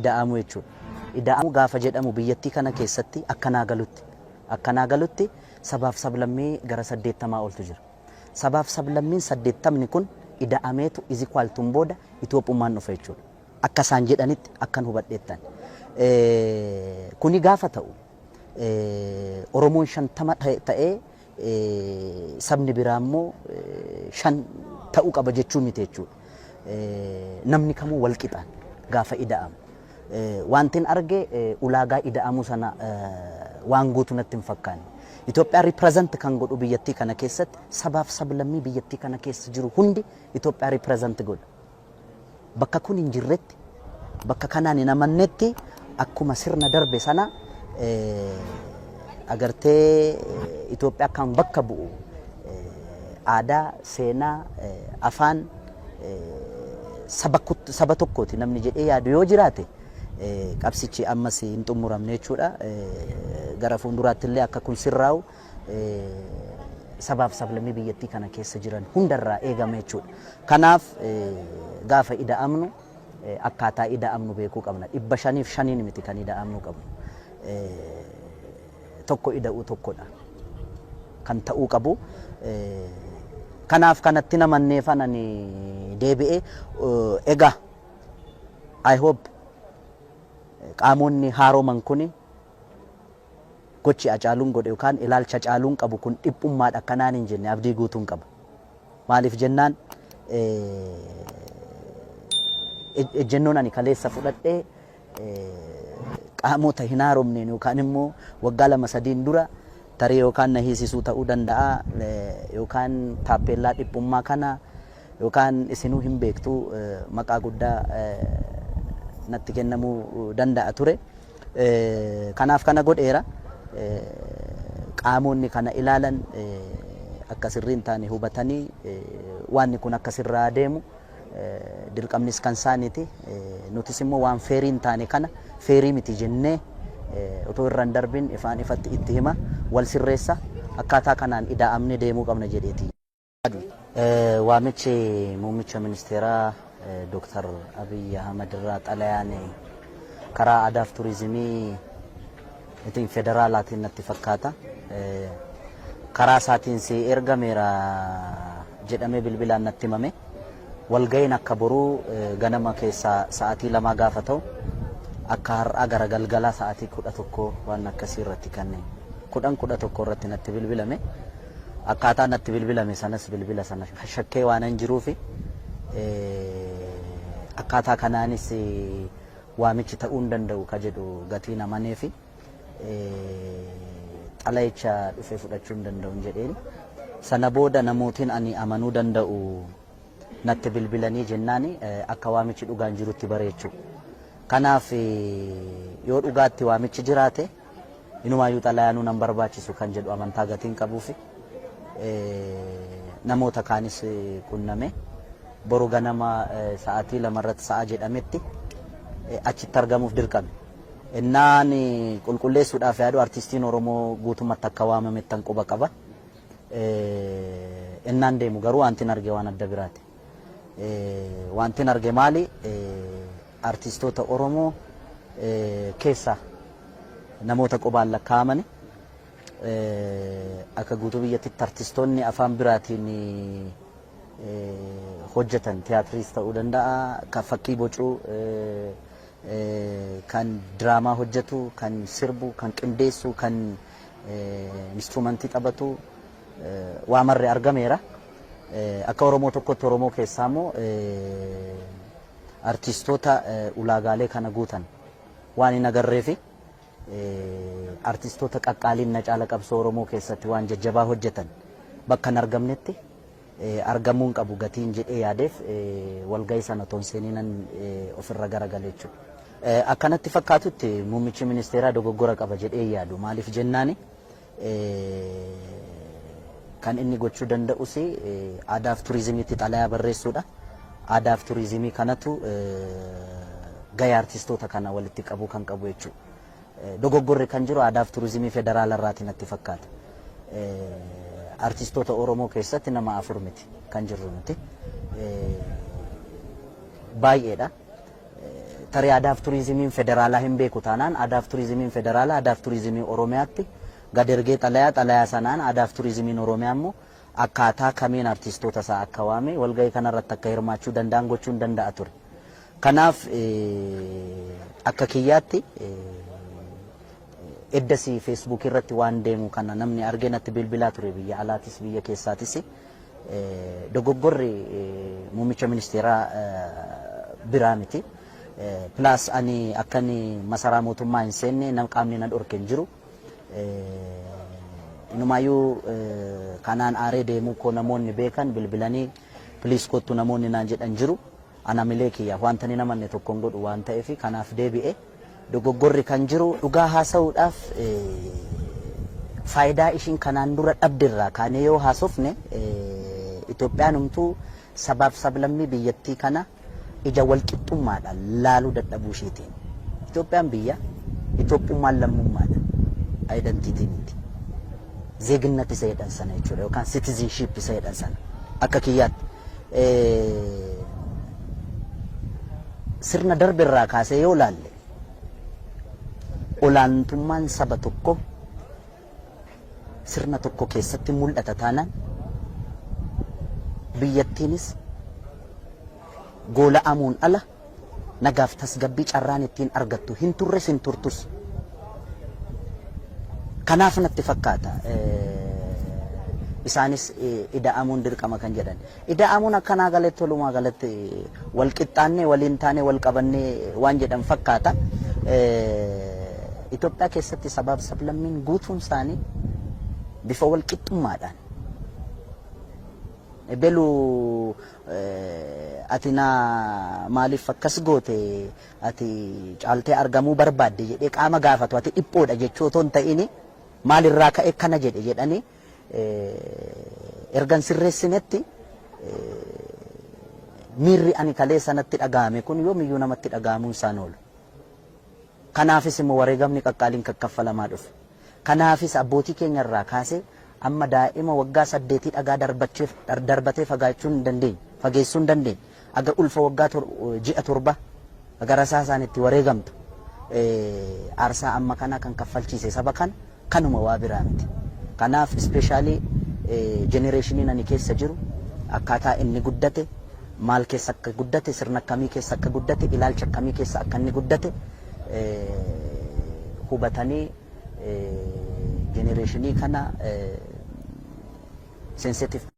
Ida'amuu jechuudha. Ida'amuu gaafa jedhamu biyyattii kana keessatti akka naa galutti akka naa galutti sabaaf sablammii gara 80 oltu jira. Sabaaf sablammiin 80ni kun ida'ameetu is equal to booda Itoophummaan dhufa jechuudha. Akka isaan jedhanitti akkan hubadheettan. Kuni gaafa ta'u Oromoon 50 ta'ee sabni biraa immoo 5 ta'uu qaba jechuu miti jechuudha. Namni kamuu wal qixaan gaafa ida'amu. Wantin arge ulaagaa ida'amuu sana waan guutu natti hin fakkaanne. Itoophiyaa represent kan godhu biyyattii kana keessatti sabaaf sablammii biyyattii kana keessa jiru hundi Itoophiyaa represent godha. Bakka kun hin jirretti, bakka kanaan hin amannetti, akkuma sirna darbe sana agartee Itoophiyaa kan bakka bu'u aadaa, seenaa, afaan saba tokkooti namni jedhee yaadu yoo jiraate, qabsichi ammas hin xumuramne jechuudha. Gara fuulduraatti illee akka kun sirraa'u sabaaf sablammii biyyattii kana keessa jiran hundarraa eegama jechuudha. Kanaaf gaafa ida'amnu akkaataa ida'amnu beekuu qabna. 505n miti kan ida'amnu qabnu. Tokko ida'uu tokkodha kan ta'uu qabu. Kanaaf kanatti namanneefan ani deebi'ee. Egaa I hope qaamonni haaroman kuni gochi Hacaaluun godhe yookaan ilaalcha Hacaaluun qabu kun dhiphummaadha akkanaan hin jenne abdii guutuun qaba. Maaliif jennaan, ejjennoon ani kaleessa fudhadhee qaamota hin haaromneen yookaan immoo waggaa 2 3n dura tarii yookaan na hiisisuu ta'uu danda'a, yookaan taappeellaa dhiphummaa kana, yookaan isinuu hin beektu, maqaa guddaa natti kennamuu danda'a ture. Kanaaf kana godheera. Qaamonni kana ilaalan akka sirrii hin taane hubatanii waanni kun akka sirraa deemu dirqamnis kan isaaniiti. Nutis immoo waan fair hin taane kana fair miti jennee otoo irra hin darbin ifaan ifatti itti hima, wal sirreessa, akkaataa kanaan ida'amnee deemuu qabna jedheeti. Waamichi muummicha ministeeraa Dr. Abiy Ahmad irraa xalayaan karaa aadaaf turizimii ittiin federaalaatiin natti fakkaata. Karaa isaatiin si ergameera jedhamee bilbilaan natti himame. Walga'iin akka boruu ganama keessaa sa'aatii 2 gaafa ta'u, akka har'aa gara galgalaa sa'aatii 11 waan akkasii irratti, kan 10 11 irratti natti bilbilame. Akkaataa natti bilbilame sanas bilbila sana shakkee waan hin jiruufi akkaataa kanaanis waamichi ta'uu hin danda'u ka jedhu gatiin amaneefi xalayicha dhufee fudhachuu hin danda'u jedheen. Sana booda namootiin ani amanuu danda'u natti bilbilanii jennaan akka waamichi dhugaan jirutti bareechu. Kanaaf yoo dhugaatti waamichi jiraate, inumaayyuu xalayaanuu nan barbaachisu kan jedhu amantaa gatiin qabuufi namoota kaanis qunname, boru ganama sa'aatii 2 irratti sa'a jedhametti achitti argamuuf dirqame. Innaan qulqulleessuudhaaf yaadu artistiin Oromoo guutumatti akka waamamettan quba qaba. Innaan deemu garuu wantin arge waan adda biraati. Wantin arge maali? Artistoota Oromoo keessaa namoota qubaan lakkaa'amani. Akka guutuu biyyattitti artistoonni afaan biraatiin hojjetan, tiyaatiriis ta'uu danda'a, kan fakkii bocuu, kan diraamaa hojjetu, kan sirbu, kan qindeessu, kan instrumentii taphatu waa marre argameera. Akka Oromoo tokkotti Oromoo keessaa immoo artistoota ulaagaalee kana guutan waan hin agarreefi, artistoota qaqqaaliin na caala qabsoo Oromoo keessatti waan jajjabaa hojjetan bakka hin argamnetti argamuu hin qabu gatiin jedhee yaadeef walgahii sana otoo hin seeninan ofirra garagale jechuudha. Akkanatti fakkaatutti muummichi ministeeraa dogoggora qaba jedhee yaadu. Maaliif jennaani, kan inni gochuu danda'us aadaaf turizimiitti xalayaa barreessuudha. Aadaaf turizimii kanatu gahee artistoota kana walitti qabuu kan qabu jechuudha. Dogoggorri kan jiru aadaaf turizimii federaala irraati natti fakkaata. Artistoota Oromoo keessatti nama afur miti kan jirru nuti. Baay'eedha. Tarii aadaaf turizimiin federaalaa hin beeku taanaan, aadaaf turizimiin federaalaa aadaaf turizimii Oromiyaatti gad ergee xalayaa sanaan aadaaf turizimiin Oromiyaa immoo akkaataa kamiin artistoota isaa akka waame, walgahii kanarratti akka hirmaachuu danda'an gochuu hin danda'a ture. Kanaaf akka kiyyaatti eddasi Feesbuukii irratti waan deemu kana namni argee natti bilbilaa ture, biyya alaatis biyya keessaatis. Dogoggorri muummicha ministeeraa biraa miti. Plus ani akkan masaraa mootummaa hin seenne nam qaamni na dhorke hin jiru. Inumaayyuu kanaan aaree deemuu koo namoonni beekan bilbilanii "Please kottu" namoonni naan jedhan jiru. Ana milee kiyya wanta ni namanne tokkoon godhu waan ta'eef kanaaf deebi'e. Dogoggorri kan jiru, dhugaa haasa'uudhaaf, faayidaa ishiin kanaan dura dhabdirraa kaanee yoo haasofne, Itoophiyaan humtuu sabaaf sablammii biyyattii kana ija walqixxummaadhaan laaluu dadhabuu isheetiin. Itoophiyaan biyya, Itoophiyummaan lammummaadha. Identity miti. ዜግነት isa jedhan sana jechuudha yookaan citizenship isa jedhan sana akka kiyyaatti. Sirna darbe irraa kaasee yoo laalle, olaantummaan saba tokko sirna tokko keessatti mul'ata taanaan, biyyattiinis goola'amuun ala nagaaf tasgabbii carraan ittiin argattu hin turres, hin turtus. Kanaaf natti fakkaata isaanis ida'amuun dirqama kan jedhan. Ida'amuun akkanaa galatti walumaa galatti wal qixxaannee, waliin taanee, wal qabannee waan jedhan fakkaata. Itoophiyaa keessatti sabaaf sablammiin guutuun isaanii bifa wal qixxummaadhaan ebelu ati na maaliif akkas goote, ati caaltee argamuu barbaadde jedhee qaama gaafatu ati dhiphoodha jechuu otoo hin ta'ini, maalirraa ka'e kana jedhe jedhanii ergan sirreessinetti, miirri ani kalee sanatti dhaga'ame kun yoomiyyuu namatti dhaga'amuun isaan oolu. Kanaafis immoo wareegamni qaqqaaliin kaffalamaa dhufe. Kanaafis abbootii keenya irraa kaasee amma daa'ima waggaa 8 dhagaa darbatee fagaachuu hin dandeenye, fageessuu hin dandeenye. Aga ulfa waggaa ji'a 7 aga rasaasaan itti wareegamtu. Aarsaa amma kana kan kaffalchiise saba kana kanuma, waa biraa miti. Kanaaf especially generationiin ani keessa jiru akkaataa inni guddate, maal keessa akka guddate, sirna akkamii keessa akka guddate, ilaalcha akkamii keessa akka inni guddate hubatanii generationii kana sensitive